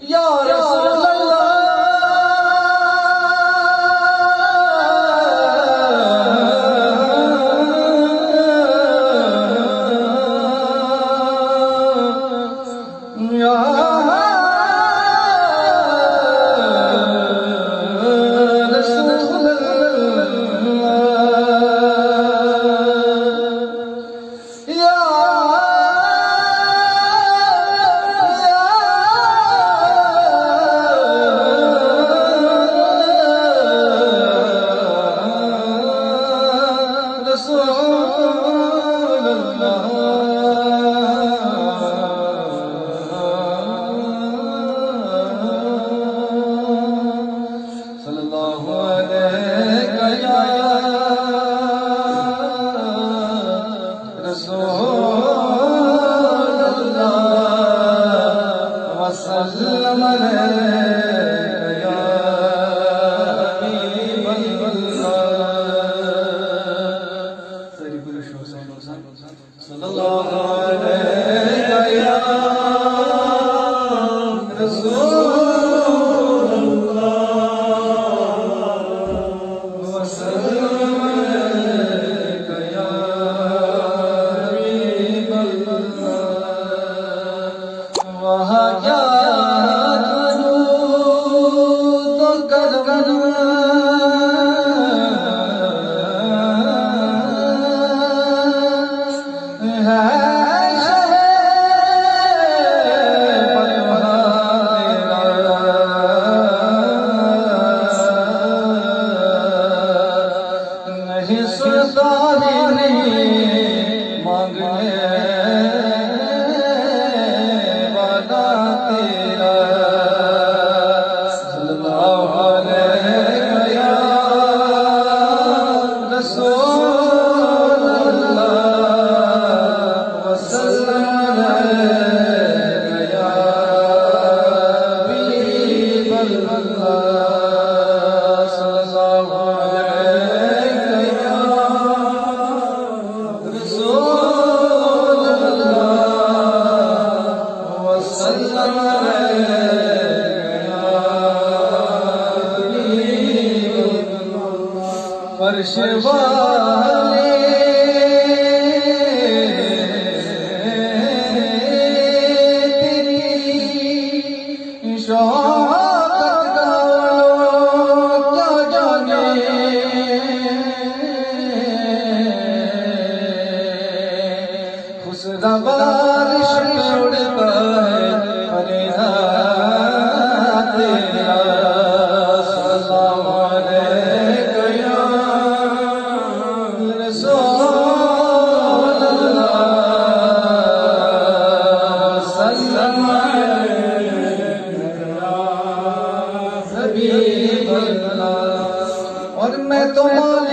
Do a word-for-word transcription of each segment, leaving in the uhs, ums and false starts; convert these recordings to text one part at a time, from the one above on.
یا رسول اللہ، یا رسول اللہ۔ یا رسول اللہ، صلی اللہ علیک یا رسول اللہ، وسلم علیک یا حبیب اللہ۔ ساری پوری شوق سے۔ صلی اللہ علیک یا رسول اللہ، وسلم علیک یا حبیب اللہ۔ وہاں کیا جود و کرم ہے، نہیں سنتا ہی نہیں مانگنے والا تیرا۔ صلی اللہ علیک یا رسول اللہ، وسلم علیک یا حبیب اللہ، صلی اللہ علیک یا رسول اللہ، وسلم علیک یا حبیب اللہ۔ فرش والے تیری شوکت کا کیا جانے، خوشگوار عرش پہ اڑتا ہے پرندہ تیرا۔ صلی اللہ علیک یا رسول اللہ، وسلم علیک یا حبیب اللہ۔ اور میں تو مالک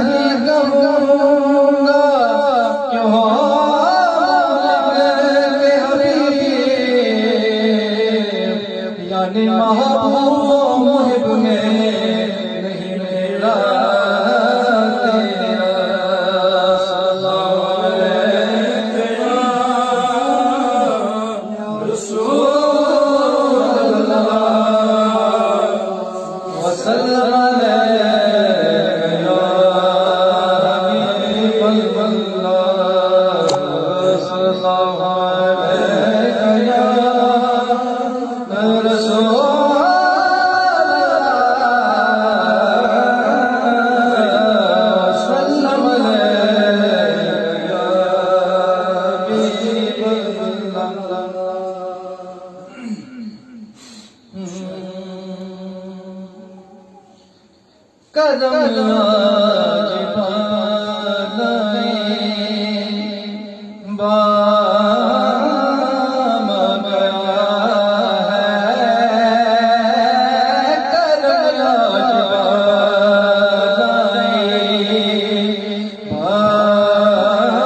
ہی کہوں گا، کیوں مالک حبیب، یعنی محبوب محب میں نہیں میرا تیرا۔ صلی اللہ علیک یا رسول اللہ، وسلم علیک یا حبیب اللہ، صلی اللہ علیک یا رسول اللہ، وسلم علیک یا حبیب اللہ۔ کرم آج بالائیں بام گیا ہے، کرم آج بالائیں بام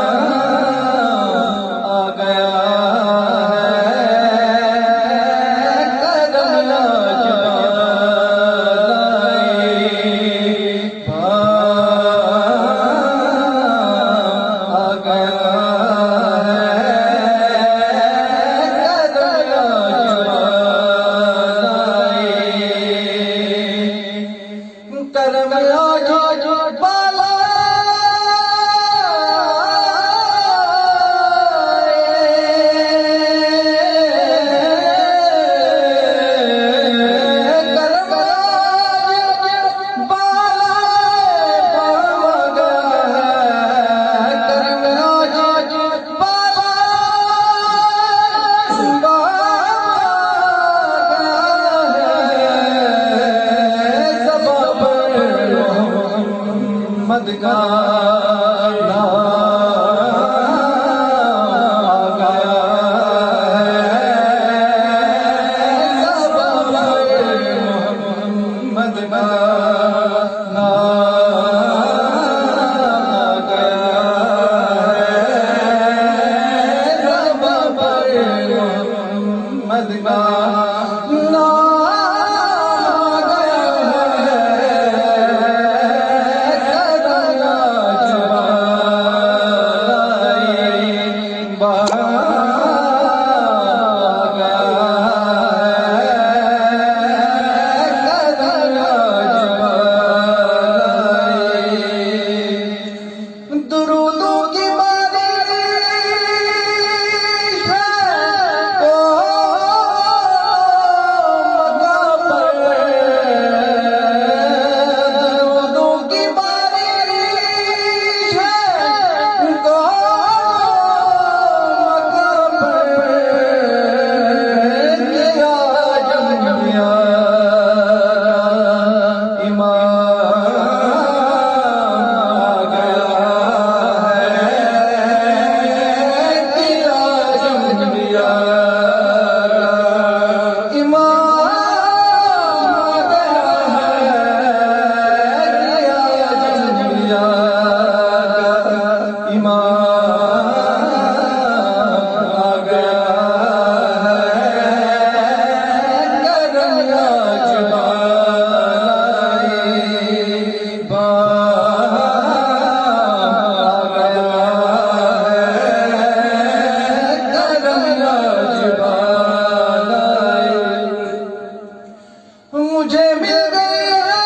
مجھے مل گئی ہے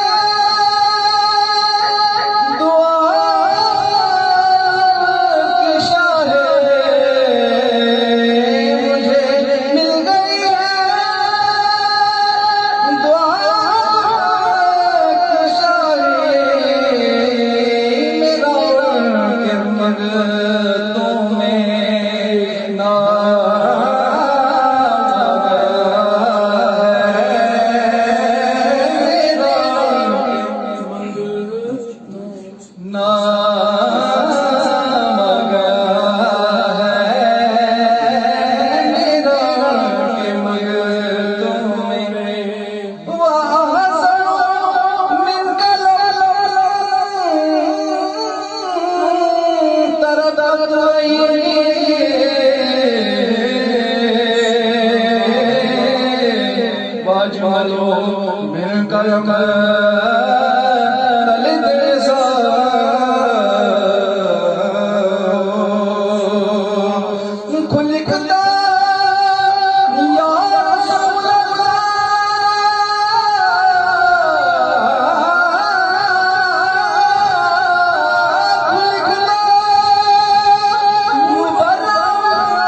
دعا کی شاہد، مجھے مل گئی ہے دعا کی شاہد، میرا ان کے مدتوں میں نام آ گیا ہے، میرا ان کے نام آ گیا ہے، میرا ان کے مدتوں میں وأحسن منك لم تردد عيني وأجمل منك لم تلد نساء. خلقت يا رسول الله، خلقت مبرأ من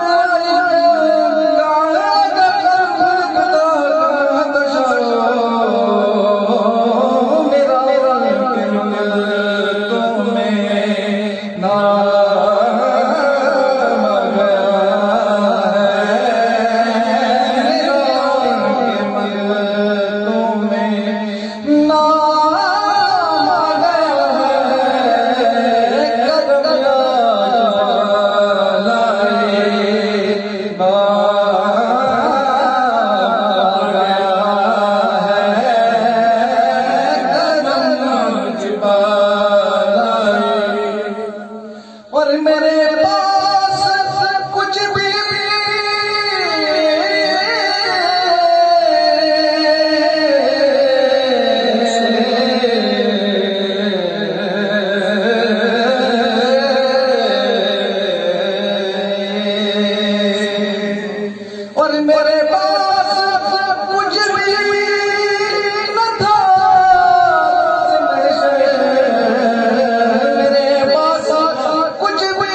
كل عيب، كعادتك خلقت كما تشاء. میرا رب تمہیں نام آ گیا ہے، میرا ان کے مدتوں میں نام آ گیا ہے، قدم لائی بار آ گیا ہے، قدم لائی اور میرے پاس کچھ بھی اور میرے پاس کچھ بھی نہ تھا، میرے پاس کچھ بھی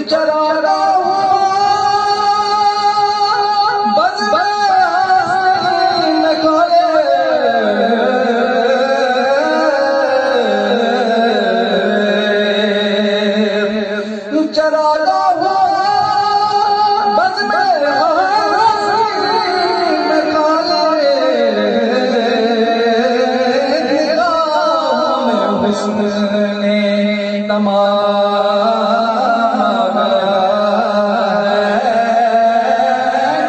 چراغا ہوں، بزمِ نکالے۔ چراغا ہوں، بزمِ نکالے۔ نگاہوں میں حسن نے تمام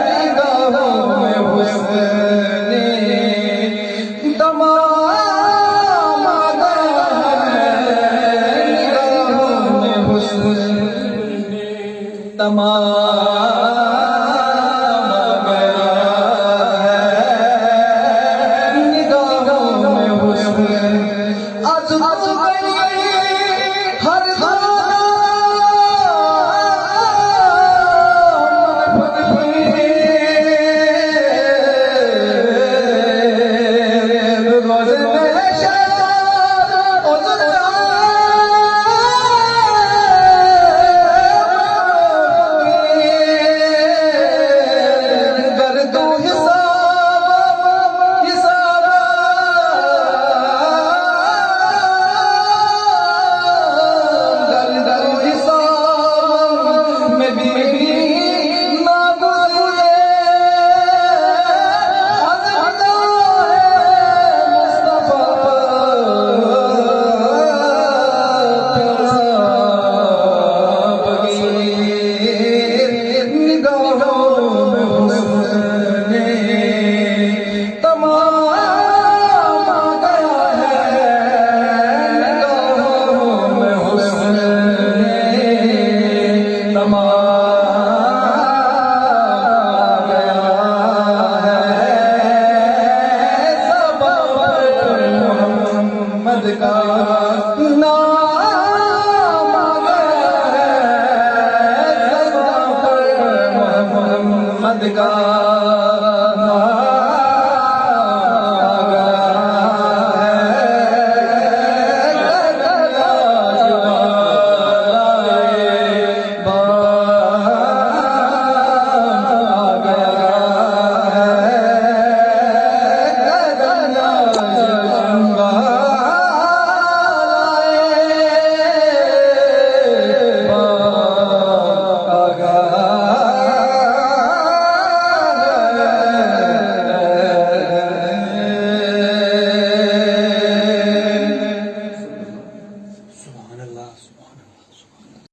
نگاہوں میں حسن، تمام نگاہوں میں حسن، تمام نگاہوں میں حسن۔ از تو گئی ہر دم